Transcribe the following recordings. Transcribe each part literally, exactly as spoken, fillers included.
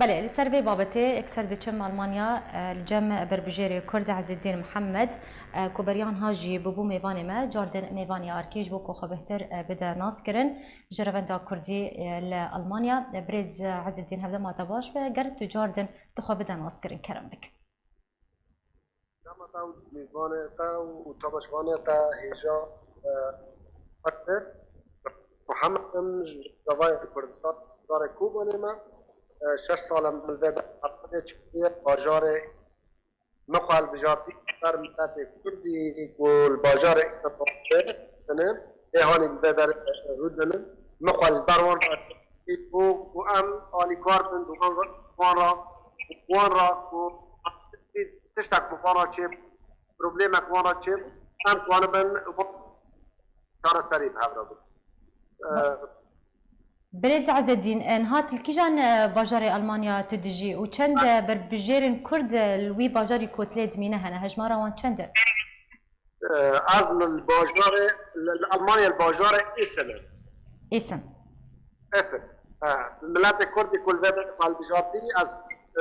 Belê, li ser vê babetê yekser diçim Almanya, e, li cem berbijêrê Kurd Ezîddîn Mihemed, e, ku beriya niha jî bûbû mêvanê me, cardin mêvanê Arkê ji bo ku xwe bêhtir, e, bide naskirin ji revenda Kurdî, e, li Almanya. E, birêz Ezîddîn, hevdema te baş be, ger tu cardin tu xwe bide naskirin, kerem bike. Dema te û mêvanê te û temaşevanê te hêja, e, xweş be. Muhammed im, ji Rojavayê Kurdistan, bajarê Kobanê me. E, şeş sal e min li vê derê çûye, bajarê min xwe hilbijartî ser miletê Kurdî ku li bajarê Îstanbulê ne, ê hanî li vê derê rûdinin. Min xwe ji ber wan re û, û em alîkar bin, û wan re, wan re, wan re ku tiştek bi wan re çê, problemek wan re çê, em kanibin çareserî bi hev re bin. Birêz Ezedîn, e, niha tu li kîjan, e, bajarê Almanya tu dijî û çend, e, berbijêrên Kurd, e, li wî bajarî ku tu lê dimîne hene? Hejmara wan çend e? E, ez li bajarê, li, li Almanya li bajarê Essen e. Essen. Essen. E, miletê Kurdî ku li vê derê xwe hilbijartî, ez, e,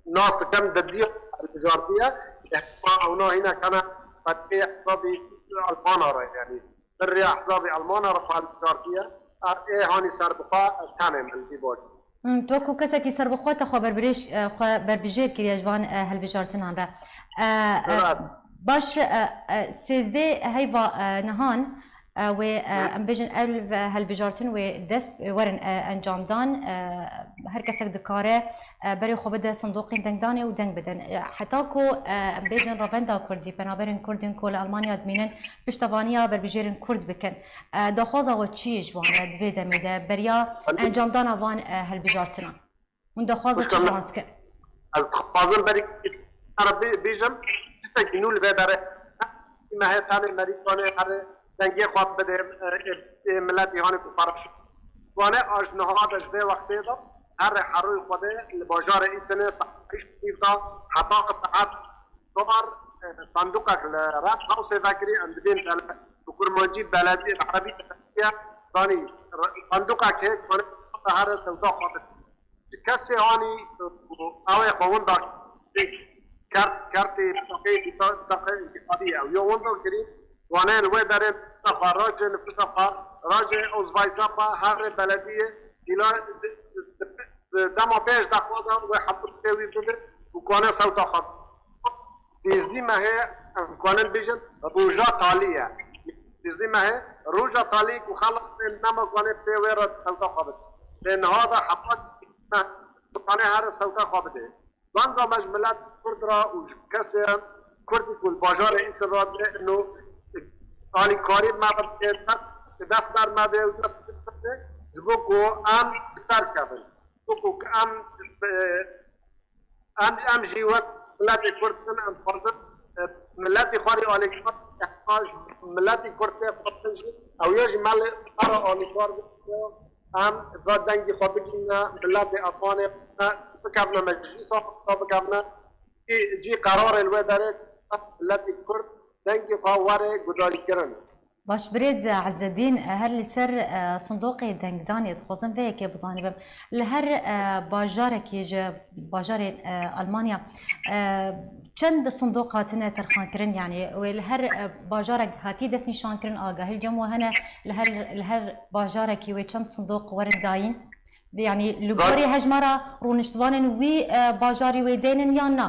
nas dikim, di dî hilbijartiye. Hema ewna hîne kene qetê hesabî Almana re, yanî. Bi rêya hesabê Almana re xwe hilbijartiye. Ê hanî serbixwe ez tenê me li vî bajarî. Hmm, tu wekî kesekî serbixwe te xwe berbirêj, e, xwe berbijêr kiriye ji van, e, hilbijartinan re. E, e, Evet. Baş, e, e, sêzdeh heyva, e, nihan, e, wê, e, Hı. em bêjin ev, e, hilbijartin wê dest, e, werin, e, encamdan. E, her kesek dikare, e, berê xwe bide sindoqên dengdanê û deng bidin. E, heta ku, e, em bêjin revenda Kurdî, penaberên Kurdên ku li Almanya dimînin, piştevaniya berbijêrên Kurd bikin. E, daxwaza we çi ye ji wan re di vê demê de beriya encamdana van, e, hilbijartinan? Hûn daxwaza çi ji wan dikin? Ez dixwazim berî ara bê-, bêjim, tiştekî nû li vê derê. Me hê tenê merî kanê herê dengê xwe bidê, e, e, e, miletî hanê ku xwe reş. Wane a ji niha de ji vê wextê de herê heroyê Xwedê li bajarê Îsinê saet heşt nîv de heta saet çar, e, sanduqek li Red Houseê vekirî, em dibên bele-, bi kurmancî beledî, bi erebî belediye, zanî, re-, sanduqek hê, wane here sewda xwe bidê. Ji kesê hanî, e, ew ê xwe winda kert, kertê bitaqeyê, bita-, bitaqeyê întîxabî ye. Ew ya winda kirî, wane li wê derê nifisa xwe, rajê nifisa xwe, rajê ozvaysa xwe, herê belediyê, îla di, di, di, di dema pênc deqa de wê hemû tê wî bibin û kane sewta xwe. Sêzdî mehê, em kanin bêjin, roja talî ye. Sêzdî mehê, roja talî ku xelas tê nema kanê pê wê re sewta xwe bidin. Lê niha de heta kanê here sewta xwe bidê. Banga me ji milet Kurd re û ji kesên Kurdî ku li bajarê Îsir re dê ino alîkarî me re dê dest, dest ber me bê û dest bidê ji bo ku em bi ser kevin. Wekî ku em, e, em, em jî wek miletê Kurd in, em dixwazin, e, miletê xwe rê alîkar, heta ji miletê Kurd tê xwestin jî, ew yê jî me li me re alîkar bike, em va dengê xwe bigihîne miletê Almanê, bikevine meclîsa xwe, bikevine cî, cî qerarê li wê derê, miletê Kurd dengê xwe were gudarîkirin. Baş, birêz Ezedîn, her li ser, e, sindoqê dengdanê dixwazim vê yekê bizanibim. Li her, e, bajarekî ji bajarên, e, Almanya, e, çend sindoq hatine terxankirin? Yanî wê li her, e, bajarek hatî destnîşankirin, agahî li cem we hene, li her, li her bajarekî wê çend sindoq werin dayîn? Yanî li gorî hejmara rûniştvanên wî, e, bajarî wê deynin yan na?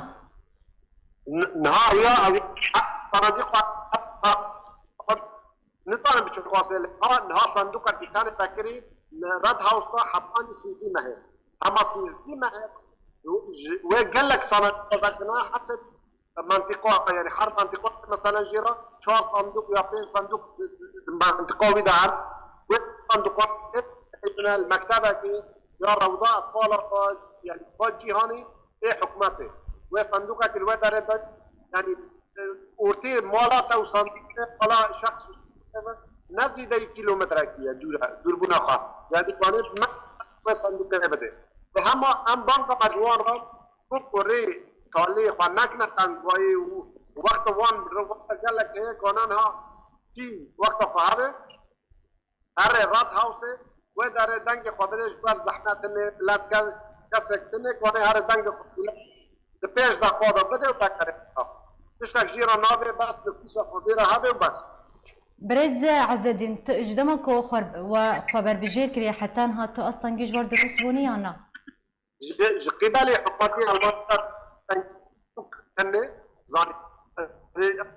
N-, niha ew ya, ew ya, sanadî xwe, Nizanim bi çi xwasê li ha, niha sanduqekî tenê vekirî li Red House de hetanî sîzdî mehê. Hema sîzdî mehê ji, wê gelek sane vekirina hesê mentiqa, yanî her mentiqa, meselen jê re çar sanduq ya pênc sanduq mentiqa wî de her. Wê sanduqa li mektebekê ya rewda etfala xwe, yanî xwe cîhanî ê hikûmetê. Wê sanduqekî li wê derê de, yanî, e, ortê mala te û sanduqê mala şexs û ne zêdeyî kîlometrekî ye dûr e, dûrbûna xwe. Yanî, kanê me wê sanduqê bide. Bi hema em banga me ji wan re, ku kurê talê xwe nekine tengbayê û wexta wan, wexta gelek heye, kane niha kî wexta xwe hebe. Herê Red House, wê derê dengê xwe bide ji ber zehmet hene, milet gel, Kesek tune ku anê here dengê xwe bîne, di pênc deqa de bide û vekere. Tiştek jî re nabê, bes nifûsa xwe vê re hebe û bes. Birêz Ezedîn, tu ji dema ku xwe, we xwe berbijêr kiriye heta niha tu astengî ji we re dirust bûne ya na? Ji, ji qîbelê hikûmetê Elmanya teng tenê zanî.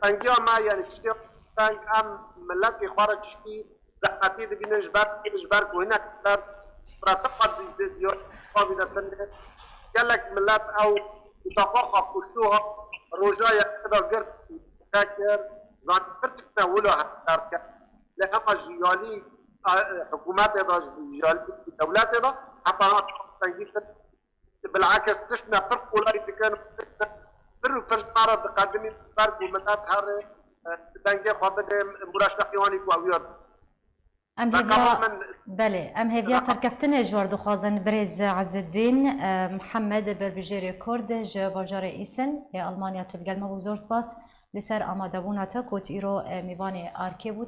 Tengiya me, yani tiştê teng, em miletê xwe re tiştî zehmetî dibînin ji ber, ji ber ku hinek ber pratiqa di, di, di, xwe de tenê. Gelek milet ew utaqa xwe kuştû ha roja yekê de girt, kir, zanî pir tiştine wilo heft derket. Lê hema ji yalî, e, hikûmetê de, ji yalî dewletê de, heta niha tengî tir. Bilakis tiştine pir kolay dikin, pir û pir ji me re diqedimîn, ber ku milet here, e, dengê xwe bide, mûreştexî wanî ku ew ya. Em hêviya, belê, em hêviya serkeftinê ji we re dixwazin, birêz Ezedîn, e, Mihemed, berbijêrê Kurd ji bajarê Îsin ê Almanya, tu bi gel me bû, zor spas. Li ser amadebûna te ku tu îro, e, mêvanê Arkê bû.